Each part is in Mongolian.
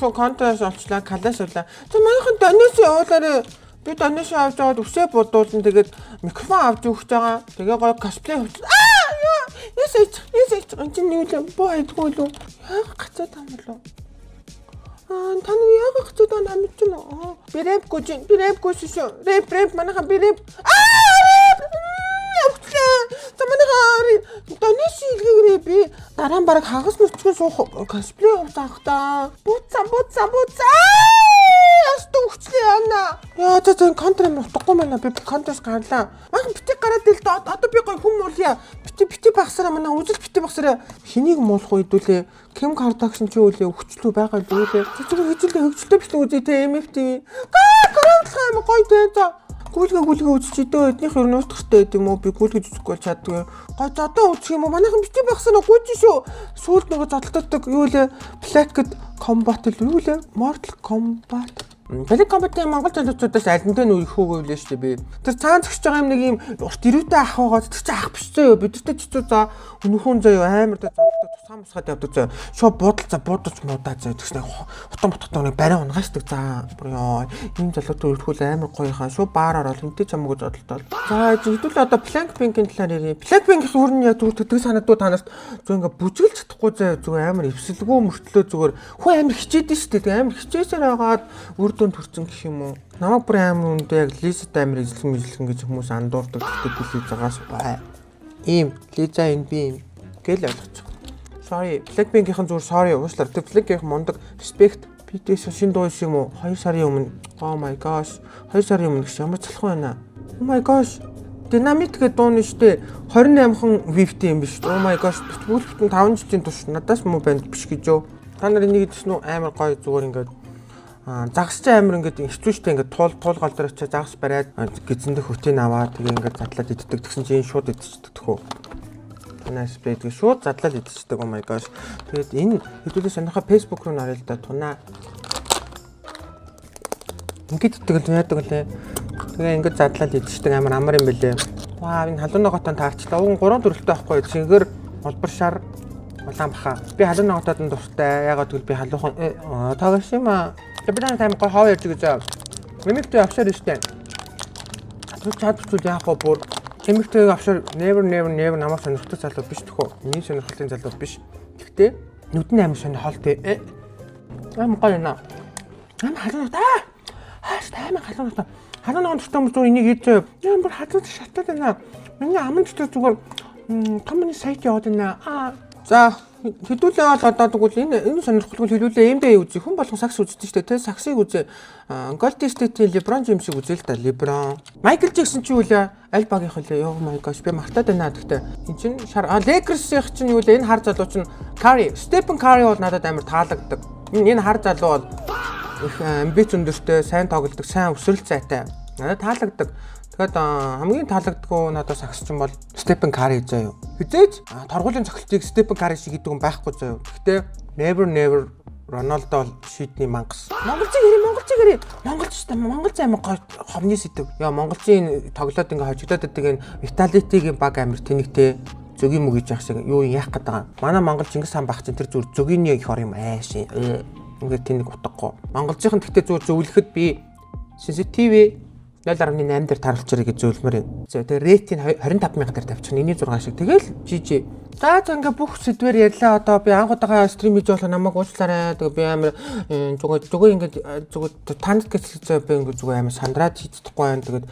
Контраас олчлаа, калаш авлаа. За манайхан donation явуулаарай. Би donation авч аваад үсээ будуулна. Тэгээд микрофон авч өгч байгаа. Тэгээ гоё cosplay хийчих. Аа яа. Ясэж, ясэж. Энэ чинь юу лээ? Боо хайдгүй лүү? Яага гацаад юм болов? Аа та нар яага гацаад байгаа юм чинь? Аа би рэп гүж, би рэп гүж шүү. Рэп, рэп манайхан би рэп. Аа рэп. Явчлаа. За манайхан donation илгээгээрэй, би дараа нь бараг хагас нүцгэн суух cosplay авах та. Буцаа, буцаа, буцаа. Ястаа өгчлээ яана. Яа за за контр юм утгагүй байна. Би контроос гарлаа. Манайхан бити гараад ил дээ. Одоо би гоё хүм муулъя. Бити бити багсараа, манай үзэл бити багсараа хэнийг муулах вэ хэдүүлээ? Ким Кардашиан чи үлээ өгчлөө байгаа л үлээ. Зүгээр хөгжилтэй хөгжилтэй бичлэг үзье те MFT. Гаа коронавирус юм гоё те за. Гүйлгээ гүйлгээ үзчих дөө, эднийх ер нь уутгартай байд юм уу? Би гүйлгэж үзэхгүй бол чаддгүй. Гой зодоо үзэх юм уу? Манайхан бити багсараа гүйж шүү. Сүүлд нөгөө зодтолтдог юу лээ? Black Combat л юу лээ? Mortal Kombat. Black Kombat-ийн Монгол залуучуудаас аль нь нь үерхүүгээ үлээ шүү дээ би. Тэр цаан зогсож байгаа юм нэг юм урт ирүүтэй ах байгаа. Тэр чинь ах биш зөө. Бидэртэй чицүү за өнөхөн зөө амар дэ зодтолдог тусгай мусгаад явдаг зөө. Шууд буудал за буудаж муудаа зөө. Тэгснэ утан ботхтой нэг барай унгаашдаг за. Бүр ёо ийм залуутай өрхүүл амар гоё хаа. Шууд баар ороод хинтээ чамаагүй зодтолтол. За хэдүүлээ одоо Blackpink-ийн талаар ярив. Blackpink-ийн өөр нь яг зүгээр төдөг санагдуу та нарт зөв ингээ бүжгэлж чадахгүй зөө, зүгээр амар эвсэлгүй мөртлөө зүгээр хүн амар хичээдэн шүү дээ. Амар хичээсээр байгаад үр дүнд хүрсэн гэх юм уу. Намайг бүр амар үндэ яг Лизатай амар эзлэн мэзлэн гэж хүмүүс андуурдаг. Гэхдээ би Лизагаас бай. Ийм Лиза энэ би юм гэл ойлгочих. Sorry, Blackpink-ийн зүгээр sorry уушлаар. Тэр Blackpink мундаг, respect. BTS шинэ дуу юм уу? 2 сарын өмнө. Oh my gosh. 2 сарын өмнө гэж ямар залхуу байна. Oh my gosh. Dynamite гэдэг дууны штэ 28хан view-тэй юм биш. Oh my gosh. Бүл бүтэн 5 жилийн турш надаас муу банд биш гэж юу. Та нар энийг идсэн үү? Амар гоё зүгээр ингээд загас чи амар ингээд хэцүү шттэ, ингээд туул туулгаал дээр очиж загас бариад гизэндэх хөтийг аваад тэгээ ингээд задлаад иддэг. Тэгсэн чинь шууд идчихдэг төхөө. Тунаа спрей тэгээ шууд задлаад идчихдэг. Oh my gosh. Тэгээд энэ хэдүүлээ сонирхоо Facebook руу наръя л да. Тунаа ингээд иддэг л яадаг лээ. Тэгээ ингээд задлаад идчихдэг, амар амар юм бэлээ. Ваа, энэ халуун ногоотой таарчлаа. Уг гурван төрөлтэй байхгүй. Цэнгэр, улбар шар, улаан баха. Би халуун ногоотойд нь дуртай. Ягаад гэвэл би халуухан тагашима. Би тань тайм гой хоо ярьж гэж. Мимиктэй авшаар штэ. Тэр чадвчул яах вэ бүр Эмэгтэй авшаар never never never намайг сонирхдаг залуу биш төхөө. Миний сонирхолтой залуу биш. Гэхдээ нүд нь амар сонирхолтой. Амар гоё юм аа. Амар халуун аа. Хааш амар халуун ногоо. Халуун ногоон дуртай хүмүүс зүгээр энийг хийж ямар халуун шатаад байна. Миний аман дотор зүгээр томны сайт яваад байна. Аа. За хэдүүлээ бол одоо тэгвэл энэ сонирхолтой хэдүүлээ NBA үзье. Хүн болгон сагс үздэг шүү дээ. Тэ сагсыг үзье. Golden State-ийн LeBron James-ийг үзье л да. LeBron. Michael Jackson чи юу лээ? Аль багийнх вэ? Oh my gosh, би мартаад байна. Гэхдээ эн чин шар Lakers-ийнх чинь юу лээ? Энэ хар залуу чинь Curry. Stephen Curry бол надад амар таалагддаг. Энэ хар залуу бол их амбиц өндөртэй, сайн тоглодог, сайн өсрөл зайтай. Надад таалагддаг. Тэгэхээр хамгийн таалагддаггүй надад сагсчин бол Степен Карри заяа. Хизээж торгуулийн цохилтыг Степен Карри шиг гэдэг хүн байхгүй заяа. Гэхдээ never never Роналдо бол шийдний мангас. Монголчиг хэрэг, монголчиг хэрэг. Монголч шүү дээ. Монголч амар гоё ховны сэдэв. Яа, монголчийн тоглоод ингээ хожигдоод байдаг энэ Vitality-гийн баг амар тэнэгтэй зөгийн мөг гэж яах шиг юу яах гээд байгаа. Манай Монгол Чингис хаан баг чинь тэр зүгээр зөгийний их ор юм ааш. Ингээд тэнэг утгагүй. Монголчийнхан гэхдээ зүгээр зөвлөхөд би sensitive 0.8 дээр тааруулчаарай гэж зөвлөмөр юм. За тэгээ rate-ийг 25 мянга дээр тавьчих. Энэний 6 шиг. Тэгэл GG. За за ингээ бүх сэдвэр ярьлаа. Одоо би анх удаага stream хийж болох намайг уучлаарай. Тэгээ би амар зүгээр зүгээр ингээд зүгээр танд гэж би ингээ зүгээр амар сандраад хийж чадахгүй байна. Тэгээд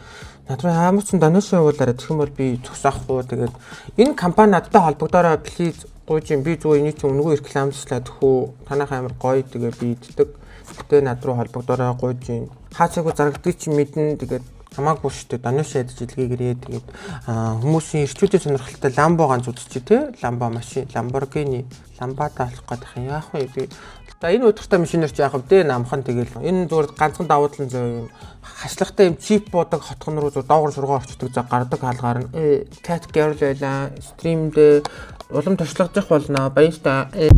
над руу ямар ч donation явуулаарай. Тэгэх юм бол би зөкс авахгүй. Тэгээд энэ компани надтай холбогдоорой please, гуйж юм. Би зүгээр эний чинь үнэгүй рекламчлаад төхөө. Танайх амар гоё, тэгээ би иддэг. Гэтэ над руу холбогдоорой, гуйж юм. Хаацаагүй зарагдгийг чи мэднэ. Тэгээд хамаагүй шүү дээ. Donation ядаж илгээгээрээ. Тэгээд хүмүүсийн эрчүүдийн сонирхолтой Lambo ганц үзчихье те. Lambo машин, Lamborghini, Lambada болох гэдэг юм. Яах вэ би? За энэ удиртай машинаар чи яах вэ? Намхан тэгэл энэ зүгээр ганцхан давуу тал нь зөө юм хашлагтай юм чип буудаг хотгон руу зүгээр доогор сургаа орчдөг, за гардаг хаалгаар нь cat girl байла stream-дээ улам туршлагажих болно. Баяртай.